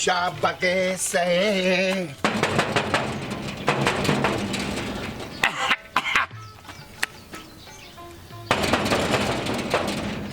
امشب به قصه.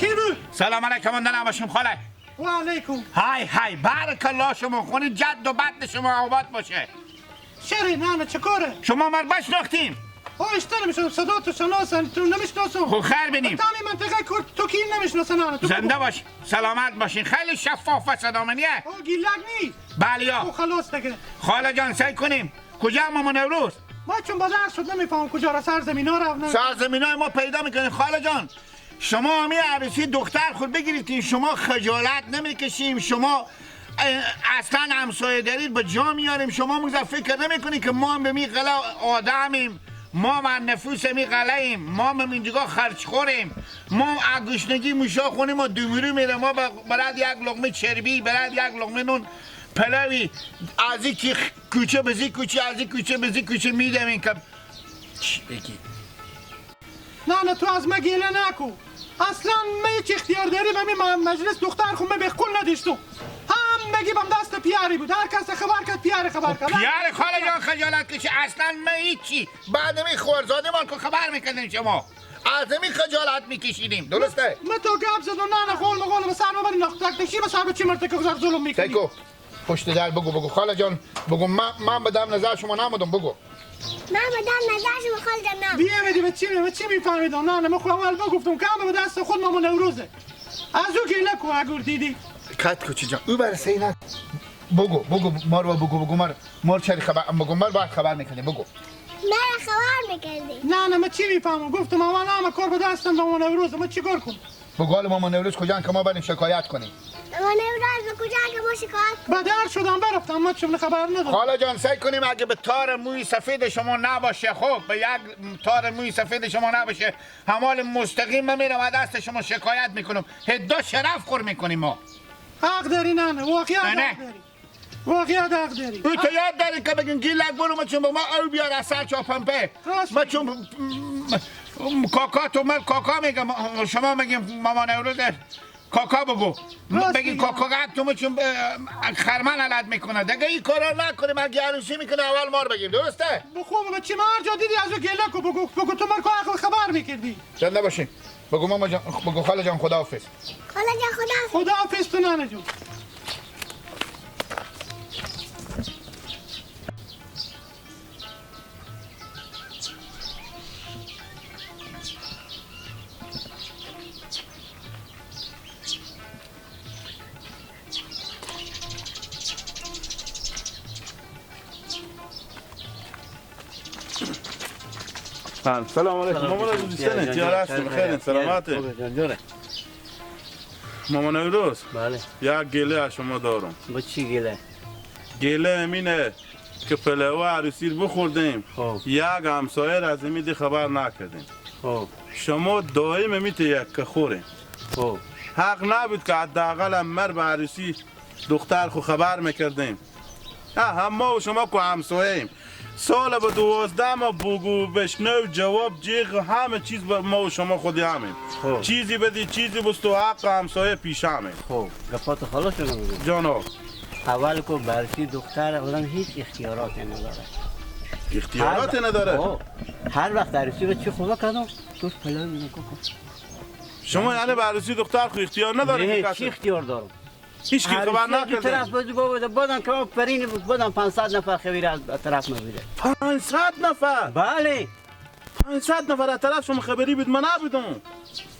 کی بود؟ سلام علیکم اندنم باشیم خاله. و علیکم. های های بارک الله شما، خونه جد و بد شما آباد باشه. چرا نه چه کاره؟ شما مر بشناختیم. آشتا نمیشناسم، صدا تو شناسن تو نمیشناسم. خب خیر بینیم. تا می منطقه کرد تو کی نمیشناسن نه تو. زنده باش، سلامت باشین. خیلی شفاف و صدامنیه. او گیلک نی. بله یا. او خلاص دیگه. خاله جان سعی کنیم. کجا مامان نوروز؟ ما چون بازار شد نمیفهم کجا را، سرزمینا را. سرزمینای ما پیدا میکنیم خاله جان. شما می عروسی دختر خود بگیرید، شما خجالت نمیکشیم، شما اصلا همسایه دارید به جا میاریم، شما موزه فکر نمیکنید که ما هم به می قله آدمیم، ما من نفوس می قله ایم، ما هم اینجا خرج خوریم، ما گشنگی موشا خونیم و دومیرو میره، ما براد یک لقمه چربی، براد یک لقمه نون پلاوی از این کوچه به زی کوچه، از این کوچه به زی کوچه میدمیم که چی بگی؟ نه نه تو از ما گله نکن. اصلا من هیچ اختیار داری به می مجلس دختر خون من به قول نداشتم. هم بگی بم دست پیاری بود، هر کس خبر کرد پیاری خبر کرد. پیاری خاله جان خجالت کشی، اصلا من هیچی بعد می خورزاده مان که خبر میکردیم شما از می خجالت میکشیدیم، درسته؟ من تو گپ زدم نه نه قول مقول به سر مبری نختک تشی به سر به چی مرته که ظلم میکنی. تکو پشت در بگو، بگو خاله جان بگو من بدم نظر شما نمودم، بگو من بدم نظر شما خاله جان. بیه بدی به چی به چی میفهمیدم؟ نه نه من خود اول بگفتم که هم به دست خود مامان نوروزه. از او گله کو اگر دیدی. کات کوچی جان او بر سینا بگو بگو مارو بگو بگو مار مار چری خبر بگو مار باید خبر میکنی بگو. من خبر میکردی. نه نه من چی میفهمم؟ گفتم اول همه کار به دستم مامان نوروزه، من چیکار کنم؟ بگو حال مامان نوروز کجا که ما بریم شکایت کنیم؟ مامان نوروز کجا که ما شکایت؟ بدر شدم برفتم من چون خبر ندارم. خاله جان سعی کنیم اگه به تار موی سفید شما نباشه، خب به یک تار موی سفید شما نباشه، همال مستقیم من میرم از دست شما شکایت میکنم، هدا شرف خور میکنیم ما. حق داری نه نه واقعا حق داری، واقعا حق داری. او تو یاد داری که بگین گیلک برو ما چون با ما او بیار از سر چاپمپه ما چون کاکا تو من کاکا میگم شما میگیم مامان نوروز کاکا بگو بگین کاکا تو چون خرمن علت میکنه دیگه، این کارا نکنیم. اگه عروسی میکنه اول مار بگیم، درسته؟ بخوب ما چی مار جا دیدی از او گله کو بگو بگو تو مار کو خبر میکردی. زنده باشین. بگو ماما جان، بگو خاله جان خداحافظ. خاله جان خداحافظ. خداحافظ تو نانه جون. سلام علیکم مامان عزیز، چطور هستین؟ خیلی سلامتی. مامان نوروز، بله، یک گله از شما دارم. با چی گله؟ گله امینه که پلو عروسی بخوردیم، یک همسایه از امی خبر نکردیم. خب شما دائم میته یک که خوریم. خب حق نبود که حداقل مر به عروسی دختر خو خبر میکردیم. هم ما و شما که همسایه ایم، سال به 12 ما بگو بشنو جواب جیغ همه چیز ما و شما خودی همیم. خوب. چیزی بدی چیزی بست و حق همسایه پیش همیم. خب گپات خلاص شدم جانو. اول کو برسی دختر آدم هیچ اختیاراتی نداره. اختیاراتی نداره؟ هر وقت عروسی به چی خوبه کردم توش پلو میگم. شما یعنی به عروسی دختر خو اختیار نداری؟ نه چی اختیار دارم؟ هیچ کی خبر نکرده. طرف بود بودن که پرین بود بودن 500 نفر خبیر از طرف ما بوده. 500 نفر؟ بله 500 نفر از طرف شما خبری بود، من نبودم.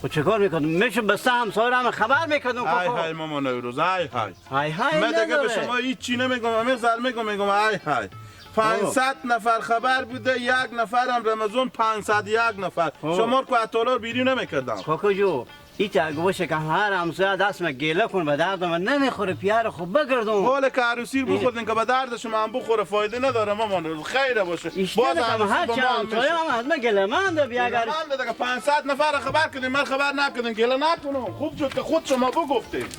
خب چیکار میکردم؟ میشم بسته همسایه هم خبر میکردم. های های مامان نوروز، های های های های. من دیگه به شما هیچ چی نمیگم، همه زر میگم های های. 500 نفر خبر بوده، یک نفرم رمضان 501 نفر. شما کو اتولار بیرون نمیکردم. کاکا جو هیچ اگه باشه که هر همسایه دست من گله کن به درد من نمیخوره، پیار خوب بگردم. حالا که عروسی بخوردین که به درد شما هم بخوره فایده نداره مامان، خیره باشه. باز هر چه همسایه هم از من گله منده. بیا اگر من دیگه 500 نفر خبر کردیم، من خبر نکردم گله نکنم. خوب شد که خود شما بگفتید.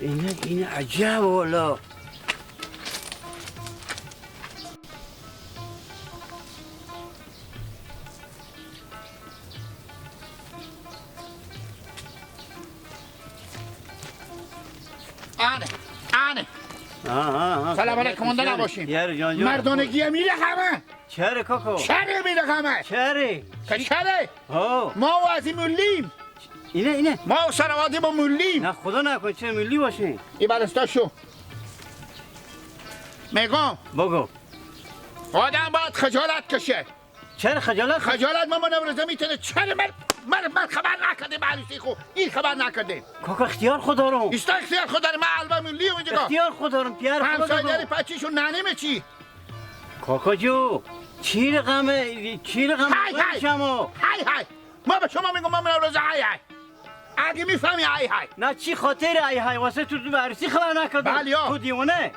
این عجب والا. آنه آنه سلام علیکم مونده نباشیم. مردانگی میره همه. چرا کاکو؟ چرا میره همه؟ چرا؟ که چرا؟ ما و از این ملیم. اینه ما و سروادی با ملیم. نه خدا نکن چه ملی باشیم. این برستا شو. میگم بگو. آدم باید خجالت کشه. چرا خجالت؟ خجالت ما نوروزه میتونه. چرا من خبر نکردیم عروسی خو این خبر نکردیم. کاکا اختیار خود دارم. ایستا اختیار خود دارم. من البا ملی اونجا اختیار خود دارم. پیار خود دارم. همسایه داری پچیشون ننیمه چی؟ کاکا جو چی رقمه چی رقم های شما؟ های های ما به شما میگم ما نوروزه های های. اگه میفهمی های های. نه چی خاطر های های واسه تو عروسی خبر نکردم. بله تو دیوانه.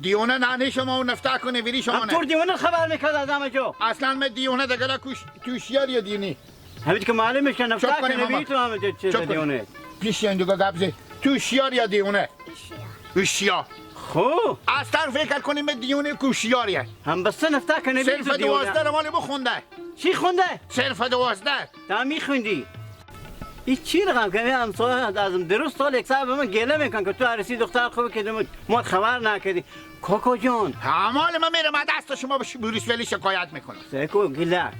دیونه ننه شما و نفته کنه ویری شما نه. تو دیوانه خبر میکرد از همه جا. اصلا من دیونه دگلا کوش توشیار یا دینی. همین که معلومه که نفته کنه ویری تو همه جا چیز دیونه. پیش این دیگه قبضه. توشیار یا دیونه؟ توشیار. خب اصلا فکر کنیم دیونه کوشیاریه. هم بسته نفته کنه ویری تو دیونه. صرف 12 رو مال بخونده. چی خونده؟ صرف 12. تا میخوندی. این چی رقم که همسایه از درست سال یک سال به من گله میکن که تو عروسی دختر خوبه که ما خبر نکردی. کاکا جان حمال من میرم از دست شما به بوریس ولی شکایت میکنم. سیکو گلک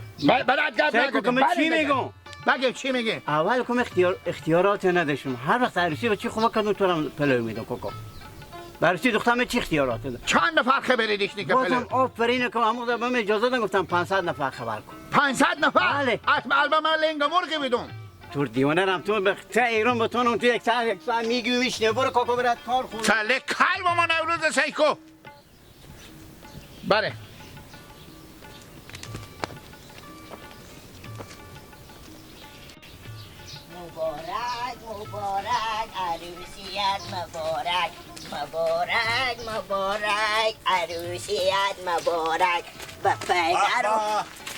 برات گپ نکن. من چی میگم؟ بگم چی میگم؟ اول کم اختیارات نداشتم. هر وقت عروسی بچه خوبه کردم تو رو پلو میدم کاکا. عروسی دخترم چی اختیارات دادم؟ چند نفر خبری دیشنی که پلو؟ بازم آفرین که همون به من اجازه دادن گفتم 500 نفر خبر کن. 500 نفر؟ بله. البته من لنگ مرغ میدم. تو دیوانه رم تو به ته ایران بتونم تو یک ساعت میگی میشنه برو کاکا برات کار خون. تله کل با ما نوروز سیکو. بله. مبارک مبارک عروسیت مبارک مبارک مبارک عروسیت مبارک به پدر.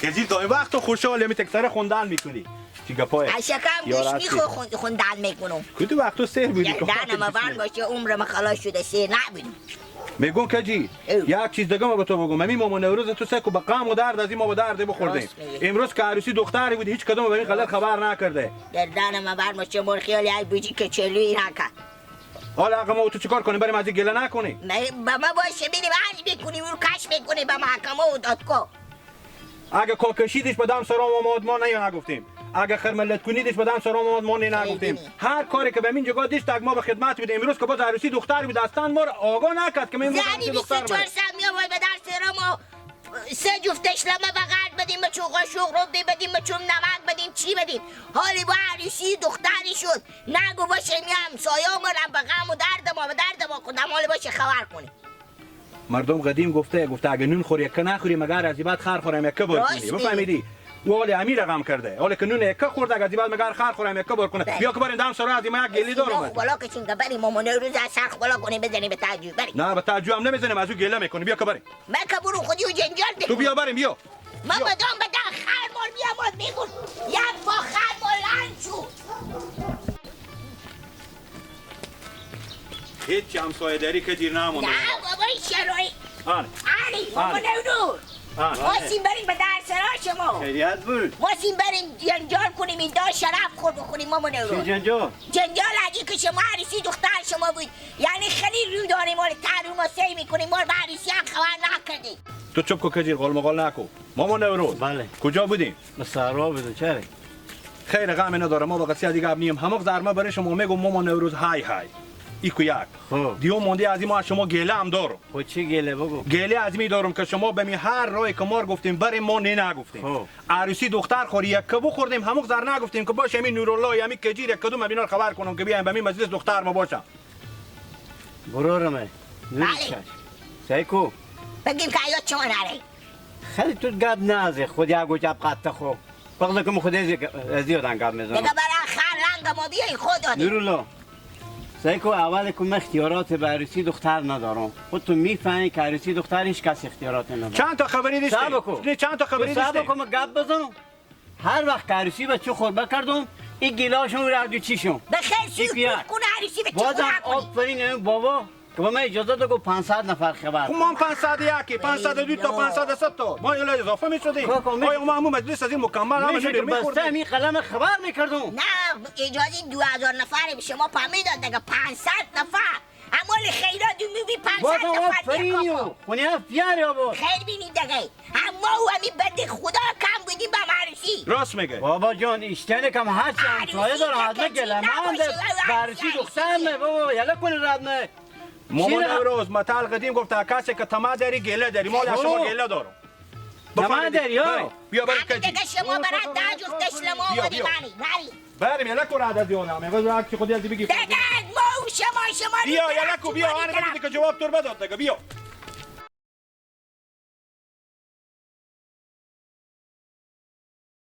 کجی تا این وقت خوشحال می تکسر خوندن میکنی. چی گپای؟ شکم گوش میخو خوندن میکنم. کدو وقت تو سیر بودی؟ گردنم بند باشه عمرم خلاص شده سیر نبودم. میگم کجی یک چیز دیگه ما به تو بگم. همین مامان نوروز تو سکو به غم و درد از این ما به درد بخوردیم. امروز که عروسی دختری بود هیچ کدوم به این غلط خبر نکرده. گردنم بند باشه مر خیال یک بوجی که چلوی نکرد. حالا آقا ما تو چیکار کنیم؟ بریم از این گله نکنیم. به ما باشه میریم عرض میکنیم اون کش میکنیم به محکمه و دادگاه. اگه کاکشیدش به دم سرام آمد ما نه نگفتیم. اگه خرملت کنیدش به دم سرام آمد ما نه نگفتیم. هر کاری که به این جگاه دیش تک ما به خدمت بودیم. امروز که باز عروسی دختر بود اصلا ما رو آگاه نکرد که من امروز عروسی دختر بود. 24 ساعت می آورد به در سرام سه جفت اشلمه به غرب بدیم، به چون قاشق رو بدیم، به چون نمک بدیم، چی بدیم. حالی با عروسی دختری شد نگو باشه میام سایه آمدم به غم و درد ما به درد ما خودم حالی باشه خبر کنیم. مردم قدیم گفته اگه نون خوری یک نخوری مگر از بعد خر خورم یک بار کنی. بفهمیدی؟ ولی امیر رقم کرده. حالا که نون یک خورد اگه از بعد مگر خر خورم یک بار کنه. بیا که بریم دم سرا از ما یک گلی دارم. بالا که چین بریم مامان روز از سرخ بالا کنیم بزنیم به تعجب بریم. نه به تعجب هم نمیزنیم از او گله میکنیم. بیا که بریم. من که برو خودی و جنجال بکن. تو بیا بریم بیا. من بدم بدم خر مال بیام میگم یک با خر بلند شد. هیچ همسایه داری که دیر نمونده. نه بابا شرایی. آره. آره بابا نورو. واسیم بریم به در سرا شما. خیریت بود. واسیم بریم جنجال کنیم این دا شرف خور بخوریم مامان نورو. چی جنجال؟ جنجال اگه که شما عروسی دختر شما بود. یعنی خیلی رو داریم مال تر ما سی میکنیم مال به عروسی هم خبر نکردیم. تو چوب کو کجیر قول مقال نکو. مامان نوروز. بله. کجا بودیم؟ به سرا بودیم چرا؟ خیر غم نداره ما با قصه دیگه نیم. همق زرما برای شما میگم مامان نوروز های های. ایکو یک دیو مونده از این ما شما گله هم دارم. خب چی گله بگو؟ گله از می دارم که شما به می هر رای که ما گفتیم بریم ما نه نگفتیم. عروسی دختر خوری یک که بخوردیم همون زر نگفتیم که باشه همین نورالله همین کجیر یک کدوم اینا خبر کنم که بیایم به می مجلس دختر ما باشم. برورمه. بله. سیکو. بگیم که ایات شما نره. خیلی تو گپ نازه خود یک گپ قطع خو. بغض که خود از یادن گپ میزنم. دیگه برای خر رنگ ما بیای خود نورالله. سیکو اول که من اختیارات به عروسی دختر ندارم. خودتون میفهمی که عروسی دختر هیچ کس اختیارات نداره. چند تا خبری داشتی؟ چند تا خبری داشتی؟ صبر کن من گپ بزنم. هر وقت که عروسی بچه خوربه کردم این گیلاشون رو دو چیشون. به خیر سیکو کن عروسی بچه بازم آفرین بابا که به من اجازه داد 500 نفر خبر. خب ما 501 502 تا 503 تا ما یه اضافه می‌شدیم. آیا ما همون مجلس از این مکمل همه جور می‌خوردیم. بسته می قلم خبر می‌کردم. نه اجازه 2000 نفر به شما پا میداد دیگه 500 نفر. امال خیرات میبی 500 نفر بیا خونی پیاری بابا خیر بینیم دیگه. اما و همی بنده خدا کم بودیم به عروسی. راست میگه بابا جان، اشتنه کم هرچی همسایه داره حتما گله من برسی دختر می بابا یلا کنی رد نه. مامان نوروز متل قدیم گفت کسی که طمع داری گله داری. ما از شما گله دارم. طمع داری ها. بیا بریم کجی دیگه شما برای ده جفت دشلمه آمدی. بری بری بریم یلا کو رد از یادم میگه که خودی از بگی دیگه ما و شما بیا یلا کو بیا آن دیگه جواب تو بداد دیگه. بیا